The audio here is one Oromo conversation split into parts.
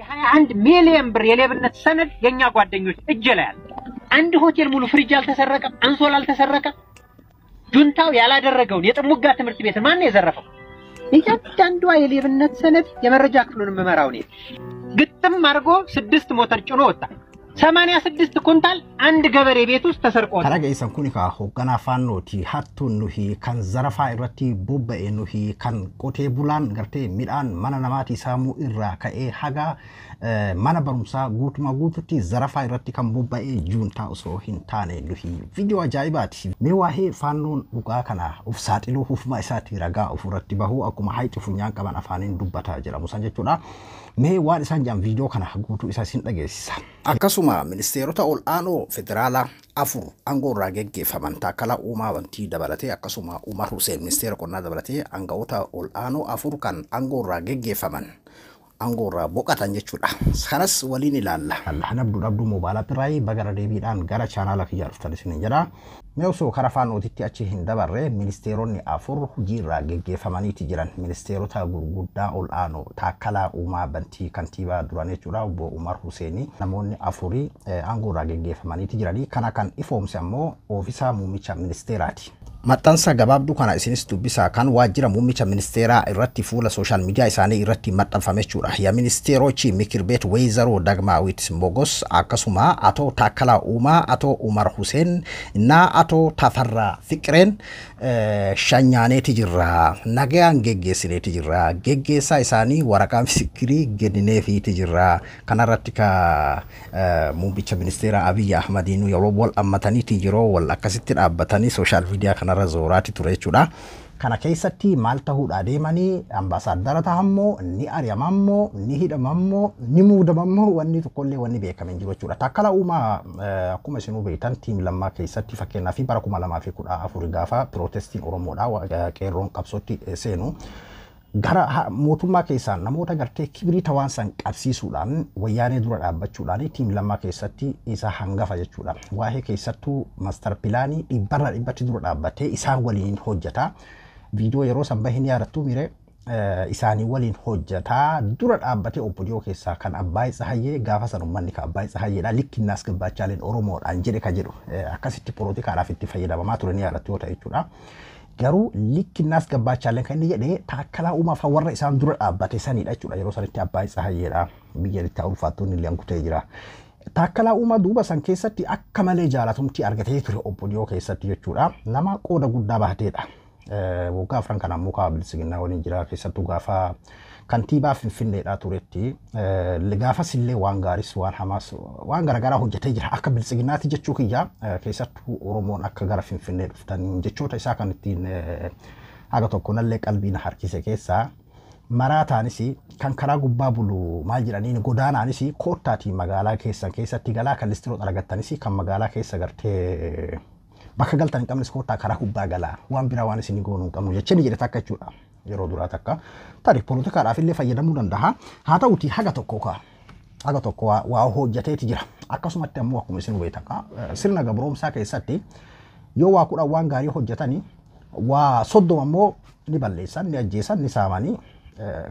የ21 ሚሊዮን ብር የሌብነት ሰነድ የኛ ጓደኞች እጅ ላይ አለ። አንድ ሆቴል ሙሉ ፍሪጅ አልተሰረቀም፣ አንሶላ አልተሰረቀም። ጁንታው ያላደረገውን የጥሙጋ ትምህርት ቤት ማን ነው የዘረፈው? እያንዳንዷ የሌብነት ሰነድ የመረጃ ክፍሉን የምመራው እኔ። ግጥም አድርጎ 6 ሞተር ጭኖ ወጣ። 86 ኩንታል አንድ ገበሬ ቤት ውስጥ ተሰርቆ ወጣ። Karaa geessan kun egaa hoogganaa faannooti. Hattuun nuhi kan zarafaa irratti bobba'e, nuhi kan qotee bulaan gartee midhaan mana namaatii saamuu irraa ka'ee haga mana barumsaa guutumaa guututti zarafaa irratti kan bobba'e juuntaa osoo hin taane nuhi. Viidiyoo ajaa'ibaati. Mee waa'ee faannoon dhugaa kana of saaxiluu, ufuma isaatti ragaa ofirratti bahuu, akkuma hayxi funyaan qaban afaaniin dubbataa jedhamu san jechuudha. Mee waan isaan jedhan viidiyoo kana guutuu isaa isin dhageessisa. Akkasuma ministeerota ol aanoo federaalaa 4 aangoo irraa geggeeffaman, Taakkalaa Uumaa Bantii dabalatee, akkasuma Umar Hussein ministeera qonnaa dabalatee, aangawoota ol aanoo 4 kan aangoo irraa geggeeffaman, aangoo irraa boqotan jechuudha. Kanas waliin ilaalla. Nabduu dhabduu mobaayilaa biraayii bagara deebiidhaan gara chaanaala kiyyaa dhuftan isiniin jedha. Mee osoo karaa faannootitti achi hin dabarre, ministeeronni 4 hojii irraa geggeeffamaniiti jiran. Ministeerota gurguddaa ol aanoo, Taakkalaa Uumaa Bantii kantiibaa duran jechuudha, obbo Umar Huseenii, namoonni 4 aangoo irraa geggeeffamaniiti jiranii. Kana kan ifoomse ammoo oofisa muummicha ministeeraati. Maxxansa gabaabduu kana isinis dubbisaa, kan waajjira muummicha ministeeraa irratti fuula social media isaanii irratti maxxanfame jechuudha. የሚኒስቴሮች ምክር ቤት ወይዘሮ ዳግማዊት ሞገስ akkasuma አቶ ታከላ ኡማ፣ አቶ ኡመር ሁሴን እና አቶ ተፈራ ፍቅሬን shanyaaneeti jirra, nagayaan geggeessineeti jirra, geggeessaa isaanii waraqaa misikirii kennineefiiti jirra. Kanarratti ka muummicha ministeera Abiyyi Ahmadiin yeroo wal ammataniiti yeroo wal akkasitti dhaabbatanii social media kanarra zooraati ture jechuudha. Kana keessatti maal ta'uudha deemanii, ambaasaaddara tahammoo, ni ari'amammoo, ni hidhamammoo, ni muudamammoo, wanni tokkollee wanni beekame hin jiru jechuudha. Taakkalaa Uumaa akkuma isinuu beektan team Lammaa keessatti, fakkeenyaaf bara 2014 gaafa pirootestiin Oromoodha qeerroon qabsootti seenu, gara mootummaa keessaa namoota gartee kibiriita waan san qabsiisuudhaan wayyaanee dura dhaabbachuudhaan team Lammaa keessatti isa hangafa jechuudha. Waa'ee keessattuu master planii dhibbarra dhibbatti dura dhaabbatee isaan waliin hojjeta. Viidiyoo yeroo san bahin yaadattuu mire, isaanii waliin hojjetaa dura dhaabbatee OPDO keessaa kan Abbaay Tsahayyee gaafa san uummanni kan Abbaay Tsahayyeedha likkinnaas gabbachaaleen Oromoodhaan jedhe ka jedhu akkasitti poolotikaadhaaf itti fayyadamamaa ture ni yaadattu yoo ta'e jechuudha. Garuu likkinnaas gabbachaaleen kan inni jedhe Taakkalaa Uumaa fa'aa warra isaan dura dhaabbate sanidha jechuudha. Yeroo sanitti Abbaay Tsahayyeedha biyya itti ulfaattuun illee kutee jira. Taakkalaa Uumaa duuba san keessatti akka malee jaalatumtii argatee ture OPDO keessatti jechuudha. Nama qooda guddaa baateedha. Waggaa 4 kana ammoo kaaba bilisiginnaa waliin jira, keessattuu gaafa kantiibaa Finfinneedhaa turetti gaafas illee waan gaaris waan hamaas waan garaagaraa hojjetee jira akka bilisiginnaatti jechuu kiyya. Keessattuu Oromoon akka gara Finfinnee dhuftan jechoota isaa kan ittiin haga tokko nallee qalbii na harkise keessaa, maraataanis kan karaa gubbaa bulu maal jedhaniin, godaanaanis koottaatii magaalaa keessan keessatti galaa, kan listiroo argattanis, kan magaalaa keessa gartee bakka galtan hin qabnes koottaa karaa gubbaa galaa, waan biraa waan isin goonuu hin qabnu jechee ni jedhe takka jechuudha. Yeroo duraa takka tarii poolotikaadhaaf illee fayyadamuu danda'a. Haa ta'uti haga tokko kaa haga tokko waa hojjeteeti jira. Akkasumatti ammoo akkuma isin hubetan sirna gabroomsaa keessatti yoo waa 10 waan gaarii hojjetanii, waa 30 ammoo ni balleessan, ni ajjeesan, ni saamanii.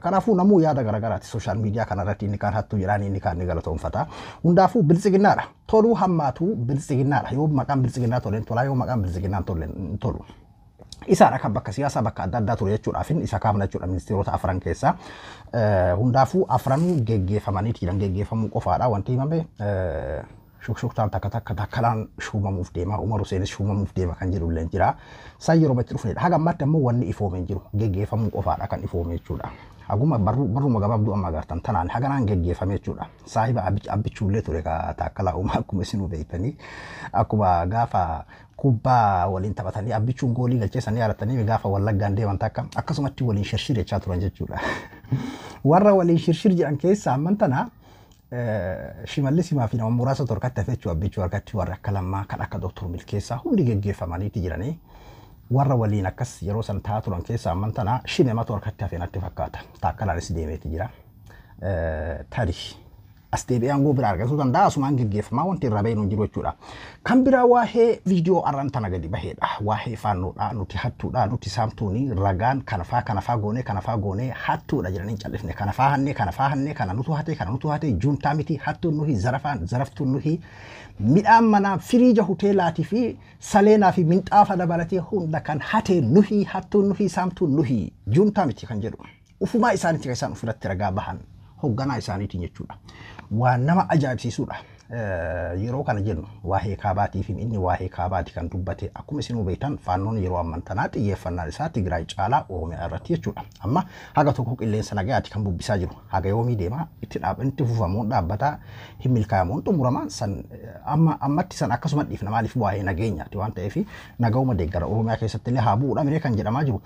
Kanaafuu namuu yaada garagaraati social media kanarratti, inni kaan hattuu jedhaan, inni kaan ni galatoonfata. Hundaafuu biltsiginnaadha. Toluu hammaatu biltsiginnaadha. Yoo maqaan biltsiginnaa toleen tolaa, yoo maqaan biltsiginnaa toleen tolu. Isaadha kan bakka siyaasaa bakka adda addaa ture jechuudhaaf isa kaafna jechuudha ministeerota 4 keessaa. Hundaafuu afranuu geggeeffamanii jiran, geggeeffamuu qofaadha wanti himame. Shukshuktaan takka takka Takkalaan shuumamuuf deema, Umar Huseenis shuumamuuf deema kan jedhu illee jira. San yeroo itti dhufnedha. Haga ammaatti ammoo wanni ifoome hin jiru. Geggeeffamuu qofaadha kan ifoome jechuudha. Haguma barruma gabaabduu amma agartan tanaan haganaan geggeeffame jechuudha. Saahiba Abbichuullee ture ka Taakkalaa Uumaa, akkuma isinuu beektanii, akkuma gaafa kubbaa waliin taphatanii Abbichuun goolii galcheessanii yaadattanii, gaafa Wallaggaan deeman takka akkasumatti waliin shirshir jechaa turan jechuudha. Warra waliin shirshir jedhan keessaa amman tana Shimallis Himaa fi nama muraasa harkatti hafe jechuudha. Abbichuu harkatti warri akka Lammaa, kan akka Dooktor Milkeessaa hundi geggeeffamaniiti jiranii. Warra waliin akkas yeroo san taa'aa turan keessaa amman tana shimematu harkatti hafe natti fakkaata. Taakkalaanis deemeeti jira. Tarii As deebi'ee aangoo biraa argachuu danda'a, asumaan geggeeffamaa wanti irraa bahee nu jiru jechuudha. Kan biraa waa'ee viidiyoo arran tana gadi baheedha. Waa'ee faannoodha, nuti hattuudha, nuti saamtuuni, ragaan kanafaa kanafaa goonee kanafaa goonee hattuudha jedhanii hin cal'ifne. Kanafaa hannee kanafaa hannee, kana nutu hate, kana nutu hate, juuntaa miti, hattuun nuhi, zarafaan zaraftuun nuhi, midhaan manaa firiija hoteelaatii fi saleenaa fi minxaafa dabalatee hunda kan hate nuhi, hattuun nuhi, saamtuun nuhi, juuntaa miti kan jedhu. Ufumaa isaaniitti kan isaan ofirratti ragaa bahan hoogganaa isaaniitiin jechuudha. Waan nama ajaa'ibsiisudha. Yeroo kana jennu waa'ee kaabaatii fi inni waa'ee kaabaati kan dubbate, akkuma isinuu beektan faannoon yeroo amman tanaa xiyyeeffannaan isaa Tigraay caalaa Oromiyaa irratti jechuudha. Amma haga tokko qilleensa nagayaati kan bubbisaa jiru. Haga yoomii deemaa itti itti fufamuun dhaabbataa hin milkaa'amuun xumuramaa san amma ammatti san akkasuma dhiifna, maaliif waa'ee nageenyaati waan ta'eef nagahuma deeggara Oromiyaa keessatti illee haa bu'uudha miree kan jedhamaa jiru.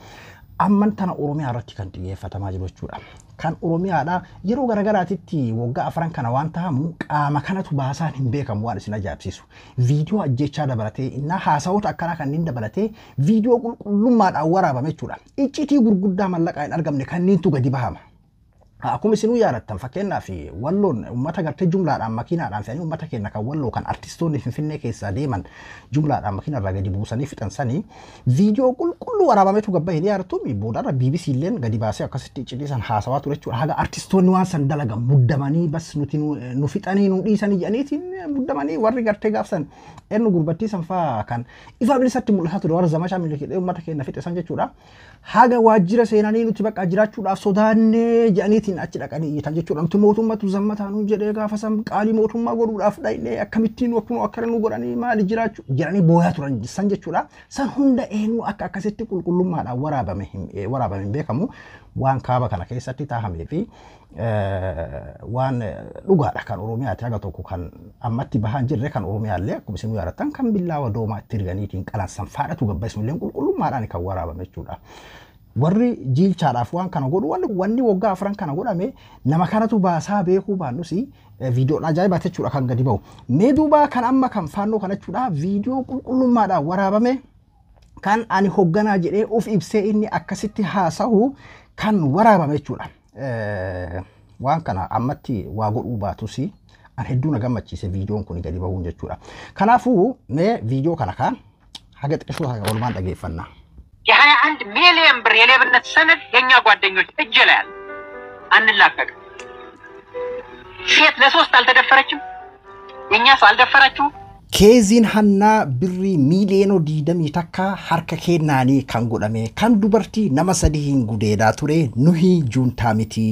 Amman tana Oromiyaa irratti kan xiyyeeffatamaa jiru jechuudha. Kan Oromiyaadha yeroo garagaraatitti waggaa 4 kana waan ta'amu qaama kanatu baasaan hin beekamu waan isin ajaa'ibsiisu. Viidiyoo ajjechaa dabalatee innaa haasawoota akkanaa kanneen dabalatee viidiyoo qulqullummaadhaan waraabame jechuudha. Iccitii gurguddaa mallaqaa hin argamne kanneentu gadi bahama. Akkuma isinuu yaadattan, fakkeenyaaf Walloon uummata gartee jumlaadhaan makiinaadhaan fe'anii uummata keenya kan Walloo kan artistoonni Finfinnee keessaa deeman jumlaadhaan makiina irraa gadi buusanii fixan sanii viidiyoo qulqulluu waraabametu gabba hin yaadattu, boodarra BBC illeen gadi baasee akkasitti iccitii san haasawaa ture jechuudha. Haga artistoonni waan san dalagan muddamanii bas nuti nu fixanii nu dhiisanii jedhaniitiin muddamanii warri gartee gaafsan eenyu gurbattii san faa kan ifa bilisatti mul'ataa ture warra zamashaa milikiidhee uummata keenya fixe san jechuudha. Haga waajjira seenanii nuti bakka jiraachuudhaaf sodaannee jedhaniitiin achi dhaqanii iyyitan jechuudha. Nuti mootummatu zammataa nuun jedhee gaafa san qaalii mootummaa godhuudhaaf dhaqnee akkamittiin akkuma akkana nu godhanii maali jiraachuu jedhanii booyaa turan san jechuudha. San hunda eenyu akka akkasitti qulqullummaadhaan waraabame hin beekamu. Waan kaaba kana keessatti taa'amee fi waan dhugaadha kan Oromiyaati haga tokko kan ammatti bahaa hin jirre, kan Oromiyaallee akkuma isin yaadattan kan billaawa doomaa itti erganiitiin qalansan faadhatu gabba isinillee qulqullummaadhaan kan waraabame jechuudha. Warri jiilchaadhaaf waan kana godhu wanni waggaa 4 kana godhame nama kanatu baasaa beekuu baannus viidiyoon ajaa'ibaati jechuudha kan gadi bahu. Mee duuba kan amma kan faannoo kana jechuudha viidiyoo qulqullummaadhaan waraabame kan ani hoogganaa jedhee of ibsee inni akkasitti haasahu kan waraabame jechuudha. Waan kana ammatti waa godhuu baatus an hedduu na gammachiise viidiyoon kun gadi bahuun jechuudha. Kanaafuu mee viidiyoo kana kaan haga xiqqishuu walumaan dhageeffanna. የ21 ሚሊዮን ብር የሌብነት ሰነድ የእኛ ጓደኞች እጅ ላይ አለ። አንላቀቅም። ሴት ለሶስት አልተደፈረችም። የእኛ ሰው አልደፈራችሁም። Keeziin hannaa birrii miiliyoona 21 harka kennaanii kan godhame kan dubartii nama sadiin gudeedaa ture nuhi juuntaa miti.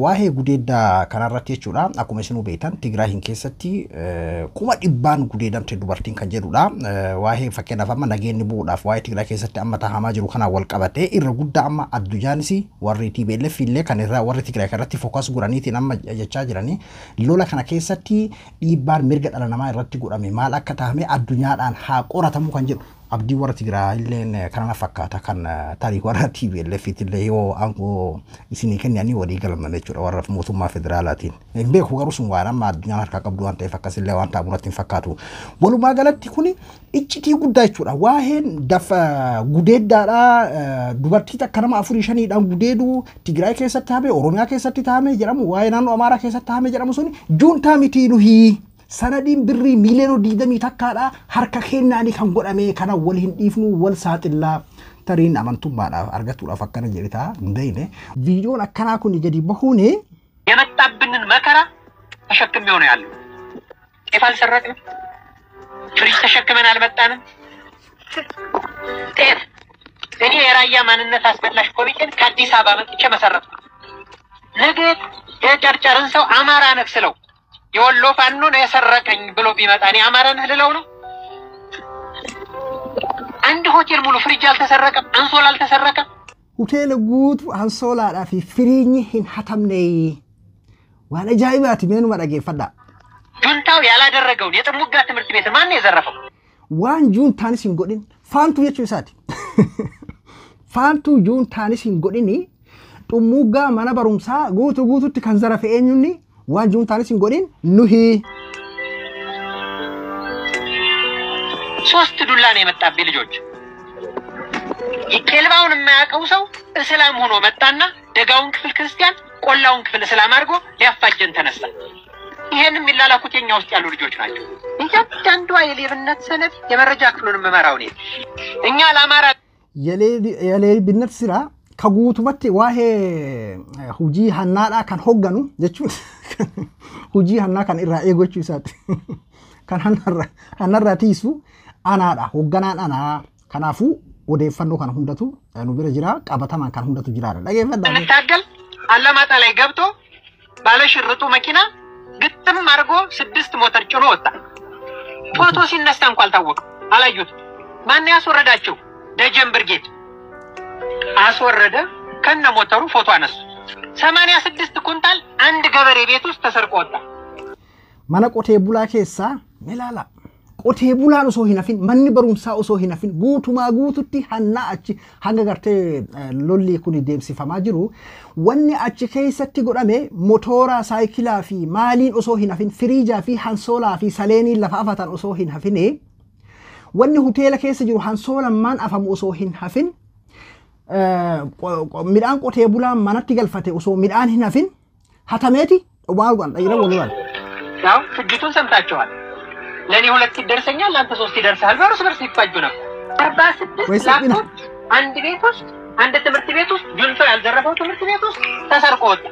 Waa'ee gudeeddaa kanarratti jechuudha akkuma isinuu beektan Tigraayin keessatti kuma dhibbaan gudeedamte dubartiin kan jedhudha. Waa'ee fakkeenyaaf amma nageenyi bu'uudhaaf waa'ee Tigraay keessatti amma taa'amaa jiru kanaan wal qabatee irra guddaa amma addunyaanis warri TPLF illee kan irraa warri Tigraay kanarratti focus godhaniitiin amma jechaa jiranii lola kana keessatti dhiibbaan mirga dhala namaa irratti godhame maal akka tahame addunyaadhaan haa qoratamu kan jedhu abdii warra Tigraay illeen kana fakkaata kan tarii warra TPLF illee yoo aangoo isinii kennanii walii galman jechuudha warra mootummaa federaalaatiin. Hin beeku garuu sun waan amma addunyaan harkaa qabdu waan ta'eef akkasillee waan ta'amu natti hin fakkaatu. Walumaa galatti kuni iccitii guddaa jechuudha. Waa'een dafa gudeeddaadhaa dubartii takka nama afurii shaniidhaan gudeeduu Tigraay keessatti taa'ame, Oromiyaa keessatti taa'ame jedhamu, waa'ee naannoo Amaaraa keessatti taa'ame jedhamu suni juuntaa mitii nuhii. Sanadiin birrii miiliyoona 21dha harka kennaanii kan godhame kana wal hin dhiifnu wal saaxillaa tariin amantummaadhaaf argatuudhaaf akkana jedhe ta'a hin beekne. Viidiyoon akkanaa kun gadi bahuun የመጣብንን መከራ ተሸክሜው ነው ያለው። ጤፍ አልሰረቅንም፣ ፍሪጅ ተሸክመን አልመጣንም። ጤፍ እኔ የራያ ማንነት አስመላሽ ኮሚቴን ከአዲስ አበባ መጥቼ መሰረትኩ። ነገ የጨርጨርን ሰው አማራ ነህ ስለው የወሎ ፋኖ ነው የሰረቀኝ ብሎ ቢመጣ እኔ አማራ ነህ ልለው ነው? አንድ ሆቴል ሙሉ ፍሪጅ አልተሰረቀም፣ አንሶላ አልተሰረቀም። Hoteela guutuu ansoolaadhaa fi firiinyi hin hatamne. Waan ajaa'ibaati, meenuma dhageeffadhaa. ጁንታው ያላደረገውን የጥሙጋ ትምህርት ቤት ማን ነው የዘረፈው? Waan juuntaanis hin godhin faantuu jechuu isaati. Faantuu juuntaanis hin godhini Xummuuggaa mana barumsaa guutuu guututti kan zarafe eenyunni? Waan juuntaanis hin godhin nuhi. ሶስት ዱላ ነው የመጣብኝ ልጆች። ኬልባውን የማያውቀው ሰው እስላም ሆኖ መጣና ደጋውን ክፍል ክርስቲያን፣ ቆላውን ክፍል እስላም አድርጎ ሊያፋጀን ተነሳ። ይሄን የሚላላኩት የኛ ውስጥ ያሉ ልጆች ናቸው። እያንዳንዷ የሌብነት ሰነድ የመረጃ ክፍሉን የምመራው እኔ። እኛ ለአማራ የሌብነት ስራ ከguutumatti waa'ee hojii hannaadhaa kan hogganu jechuun hojii hannaa kan irraa eegu jechuu isaati. Kan hannarraa tiisu anaadha. Hogganaan anaa. Kanaafuu odeeffannoo kana hundatu nu bira jira, qabatamaan kan hundatu jiraadha. Dhageeffadhaa. እንታገል አላማጣ ላይ ገብቶ ባለሽርጡ መኪና ግጥም አድርጎ 6 ሞተር ጭኖ ወጣ። ፎቶ ሲነሳ እንኳ አልታወቅም፣ አላዩትም። ማን ያስወረዳቸው? ደጀን ብርጌድ አስወረደ። ከነ ሞተሩ ፎቶ አነሱ። 86 ኩንታል አንድ ገበሬ ቤት ውስጥ ተሰርቆ ወጣ። Mana qotee bulaa keessaa ilaala. Qotee bulaan osoo hin hafin, manni barumsaa osoo hin hafin, guutumaa guututti hannaa achi hanga gartee lolli kun deemsifamaa jiru, wanni achi keessatti godhame motoora saayikilaa fi maaliin osoo hin hafin, firiijaa fi hansoolaa fi saleeniin lafa afatan osoo hin hafine, wanni hoteela keessa jiru hansoolammaan afamu osoo hin hafin, midhaan qotee bulaan manatti galfate osoo midhaan hin hafin hatameeti waan godhan dhiira walumaan. ያው ፍጅቱን ሰምታችኋል። ለእኔ 2 ይደርሰኛል፣ ለአንተ 3 ይደርሳል። በእርስ በርስ ይፋጁ ነበር። 46 ወይስ ላፕቶፕ አንድ ቤት ውስጥ፣ አንድ ትምህርት ቤት ውስጥ፣ ጁንቶ ያልዘረፈው ትምህርት ቤት ውስጥ ተሰርቆ ወጣ።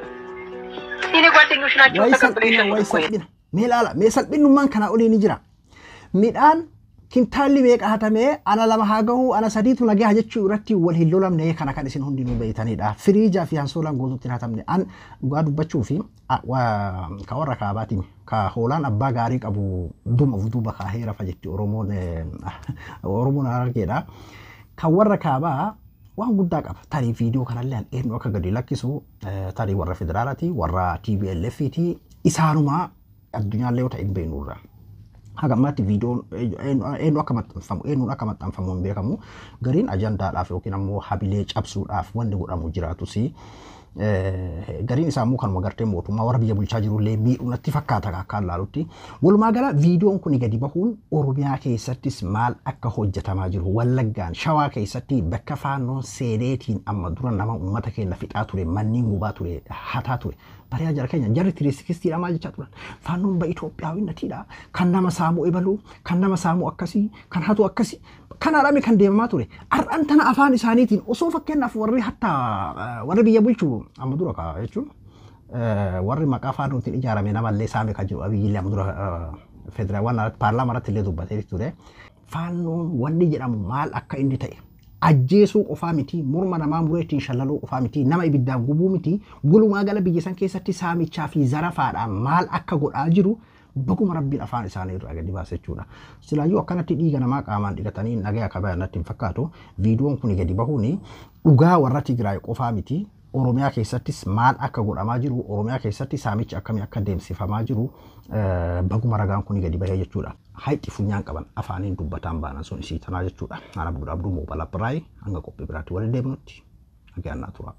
የኔ ጓደኞች ናቸው Wayi ተቀብለው salphina, wayi የሸጡት እኮ ይሄን። salphina. Mee ilaala, mee salphinnummaan kanaa olii ni jira. Midhaan kintaalli meeqa hatamee ana 2 haa gahu, ana 3tu nagaha jechuu irratti wal hin lolamne, kana kan isin hundinuu beeytanidha. Firiijaa fi hansoolaan guutuutti hin hatamne. An dhugaa dubbachuu fi ka warra kaabaatiin ka hoolaan abbaa gaarii qabu duma of duuba kaahee rafa jetti Oromoon, Oromoon Harargeedha. Kan warra kaabaa waan guddaa qaba. Tarii viidiyoo kanallee eenyu akka gadi lakkisu, tarii warra federaalaati, warra TPLF ti, isaanumaa addunyaallee yoo ta'e hin beeknurra. Haga ammaatti viidiyoon eenyu akka maxxanfamu, eenyuun akka maxxanfamu hin beekamu. Gariin ajandaadhaaf yookiin ammoo habilee cabsuudhaaf wanni godhamu jiraatus, gariin isaa immoo kanuma gartee mootummaa warra biyya bulchaa jirullee miidhuu natti fakkaata akka ilaalutti. Walumaa gala viidiyoon kun gadi bahuun Oromiyaa keessattis maal akka hojjetamaa jiru, Wallaggaan Shawaa keessatti bakka faannoon seeneetiin amma dura nama uummata keenya fixaa ture, manneen gubaa ture, hataa ture. Bariyaa jara keenya jarri tiriistikistiidha maal jechaa turan. Faannoon ba Itoophiyaawwinnatiidha. Kan nama saamuu ebaluu, kan nama saamuu akkasii, kan hatu akkasii. Kanaadhaan kan deemamaa ture. Har'aan tana afaan isaaniitiin osoo fakkeenyaaf warri hatta warri biyya bulchu amma dura kaa jechuun warri maqaa faannootiin ijaarame namallee saame kan jiru Abiyyiillee amma dura federaal waan paarlaamaa irratti illee dubbatee ture. Faannoon wanni jedhamu maal akka inni ta'e ajjeesuu qofaa miti, morma namaa muree ittiin shallaluu qofaa miti, nama ibiddaan gubuu miti, walumaa gala biyya san keessatti saamichaa fi zarafaadhaan maal akka godhaa jiru baguma rabbiin afaan isaanii irraa gadi baase jechuudha. Silaayyuu akkanatti dhiiga namaa qaamaan dhiqatanii nagaya akka bayan natti hin fakkaatu. Viidiyoon kun gadi bahuun dhugaa warra Tigraay qofaa miti. Oromiyaa keessattis maal akka godhamaa jiru, Oromiyaa keessatti saamichi akkamii akka deemsifamaa jiru baguma ragaan kun gadi bahee jechuudha. Hayxi funyaan qaban afaaniin dubbataan baanan sun isii tanaa jechuudha. Ana Abdul Abduu Moobala Biraay hanga qophii biraatti waliin deemnutti nagaan naa tura.